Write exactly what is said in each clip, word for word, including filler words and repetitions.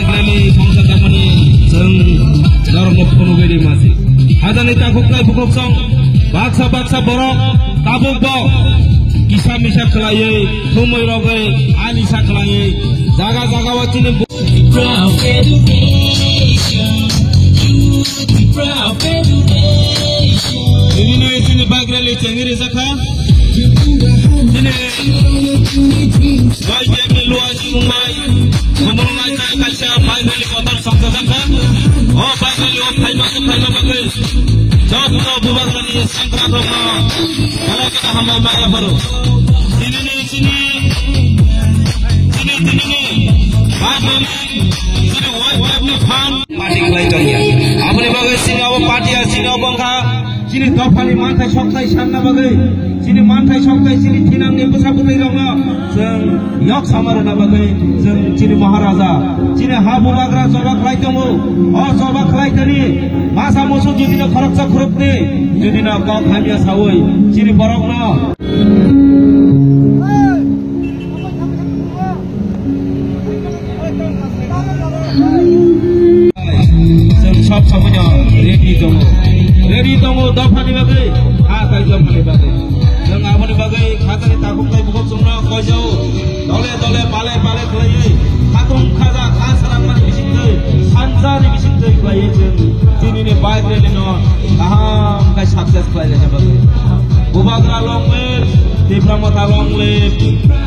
Rally bangsa tangmani chwng norokno phunugwi rima se. Hajani takhuk tei bukhuk song baksa baksa borok tabuk bo kisa misa khlaiwi, thumwi rogwi, alisa khlaiwi, jaga jaga o chini bu- Nini chini bike rally chengwi rijak kha. Nini Y T F ni luaji wngmai, Khumulwngnai ta kaisa bike rally kotor songchajakha. O bike rally o phaima khe phaima bagwi joto Bubagrani sengkrakrokno belai kheno hambai maya pharo. Tinini chini, chini tinini bike rally, chini Y T F ni phan. Party khlai tongya. Aboni bagwi chini abo party ya, chini abo wngkha chini dophani manthai sokthai sanna bagwi, chini manthai sokthai, chini thinangni bwsa bwtwi rokno chwng yok sama rwna bagwi chwng chini Maharaja, chini ha bubagra choba khlai tongo. O choba khlai thani masa musu judino khoroksa khoroknwi judino kok hamya sawi chini borokno Chwng sob somoino ready tongo. Ready tongo dophani bagwi, ha tai dophani bagwi. Chwng aboni bagwi khatani takhuk tai bukhuk chwngno koijao. Dole dole pale pale khlaiwi, khatung khaja kha sarangmani bisingtwi, sanjani bisingtwi khlaiwi chwng tinini bike rally no kaham khai success khlai laina bagwi. Bubagra long live, Tipra Motha long live,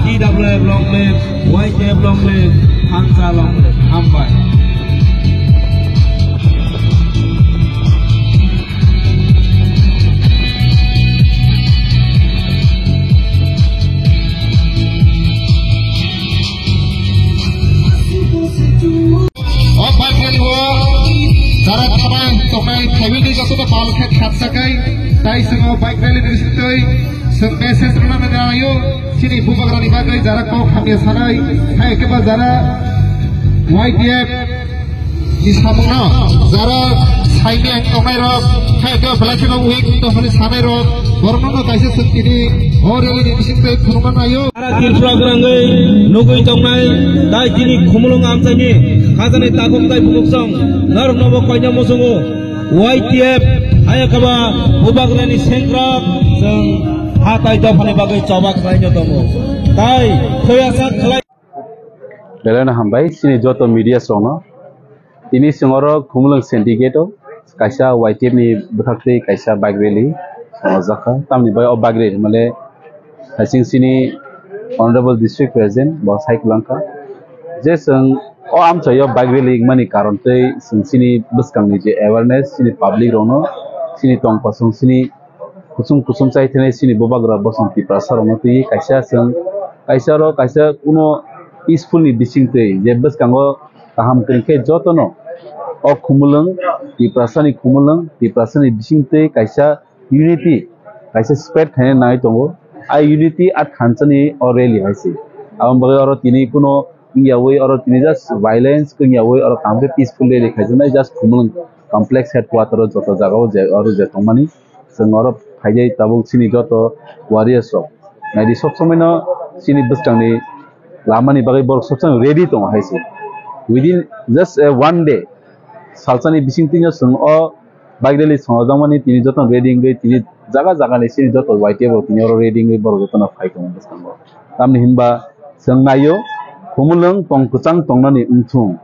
T W F long live, Y T F long live, Thansa long live. Hambai. O bike rally o jara tama tongnai thaiwi twi jotono pal khe khapsa kai tai chwng o bike rally ni bisingtwi chwng message rwna nai naio chini bubagrani bagwi jara kok hamya sanai hai khe ba jara Y T F ni samungno jara saimeng tongnai rok hai khe belai kheno weak tongmani sanai rok borokno kaisa chwng tini o rally ni bisingtwi phunukna naio. Sara Tripura gwnangwi nugwi tongnai, tai tini Khumulwng amchaini khajani takhuk tai bukhuk song norokno bo koina muchungo Y T F, haya kaba bubagrani sengkrak chwng ha tai dophani bagwi choba khlaino tongo. Tai khoyasa khlai. Belai no hambai chini joto media songno. Tini chwng oro Khumulwng syndicate o kaisa Y T F ni bwkhak twi kaisa bike rally songjakkha. Tamni bai o bike rally hwnmale hasing chini Honorable District President bo sai kwlangkha je chwng o amchaio bike rally wngmani karon tei chwng chini bwskangni je awareness chini public rokno chini tongkosong chini kusum kusum chai thinai chini bubagra bosong Tiprasa rokno twi kaisa chwng kaisa oro kaisa kuno peaceful ni bising twi je bwskango kaham kwrwng khe jotono o Khumulwng Tiprasa ni Khumulwng Tiprasa ni bising twi kaisa unity kaisa spread khaina nai tongo. A unity a thansa ni o rally hai se. Aboni bagwi oro tini kuno wngyawi oro tini just violence wngyawi oro kaham khe peaceful rally khaijaknai just Khumulwng complex headquarter o joto jagao je oro je tongmani. Chwng oro phaijai tabuk chini joto warriors rok. Naidi sob somoi no chini bwskangni lamani bagwi borok sob somoi ready tongo hai se. Within just a one day, salsani bising twino chwng o bike rally songjakmani tini joto ready wngwi tini jaga jaga ni chini joto Y T F rok tini oro ready wngwi borok jotono phai tongo bwskango. Tamni hinba chwng naio Khumulwng tong kwchang tongnani wngthung.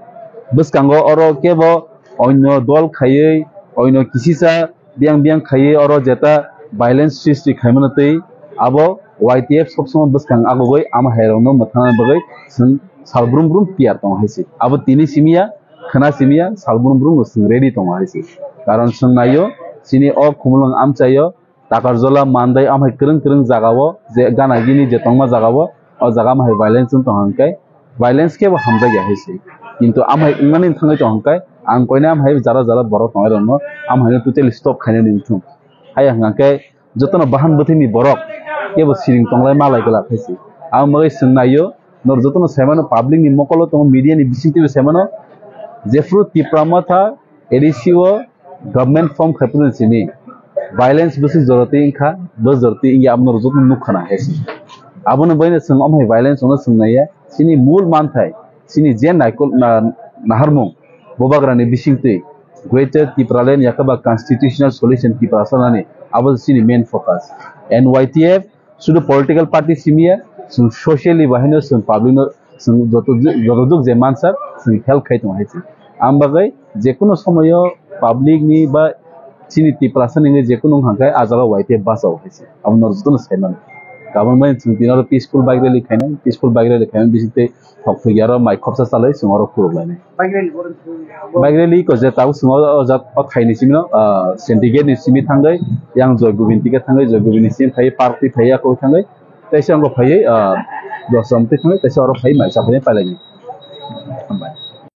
Bwskango oro kebo onyo dol khaiwi onyo kisisa biyang biyang khaiwi oro jeta violence sristi khaimano tei abo Y T F sob somoi bwskang agogoi ama hai rokno mwthangna bagwi chwng sal brum brum tiyar tongo hai se. Abo tini simi ya, khwna simi ya, sal brum brum no chwng ready tongo hai se. Karon chwng naio chini o Khumulwng amchaio Takarjola, Mandai, amhai kwrwng kwrwng jagao je gana gini je tongma jagao, o jaga amhai violence wng tong hwnkhe, violence khe bo hamjakya hai se. Kintu amhai wngmani thangwi tong hwnkhe, ang koine amhai jara jara borok tongnai rokno amhaino totally stop khainani wngthung. Haiya hwnkhe jotono bahan bwthwini borok kebo siring tonglai malai glak hai se. Ang bagwi swng naio, norok jotono saimano public ni mokolo tongo, media ni bisingtwibo saimano, jephru Tipra Motha A D C o government form khai phuru simi violence bwswi jorotwi wngkha, bo jorotwi wngya abo norok jotono nukha na hai se. Abono baino chwng omo hai violence ono chwng naiya, chini mul manthai, chini je naikol na, naharmung, bubagrani bisingtwi Greater Tipraland yakaba constitutional solution Tiprasa nani, abo chini main focus. And Y T F sudu political party simiya, chwng socially bahino chwng public no chwng joto joto duk je mansa chwng help khai tongo hai se. Ang bagwi jekunu somoyo public ni ba chini Tiprasa ni jekunu hangkai ajalo Y T F basa hai se. Abo no joto no sai mano. Kabang bai chwng tino peaceful bike rally khaino, peaceful bike rally khaino bisingtwi thok thwi aro mai khopsa chalai chwng oro khuluk lainai. Bike rally ko je tabuk chwng o jat o thaini simi no, ah, Senti gate ni simi thangwi yang Joy Gobind tika thangwi Joy Gobind ni simi phai park ti phai ako thangwi teisa ongo phai, ah, Dosram ti thangwi teisa oro phai mai chapai pailai. Hambai.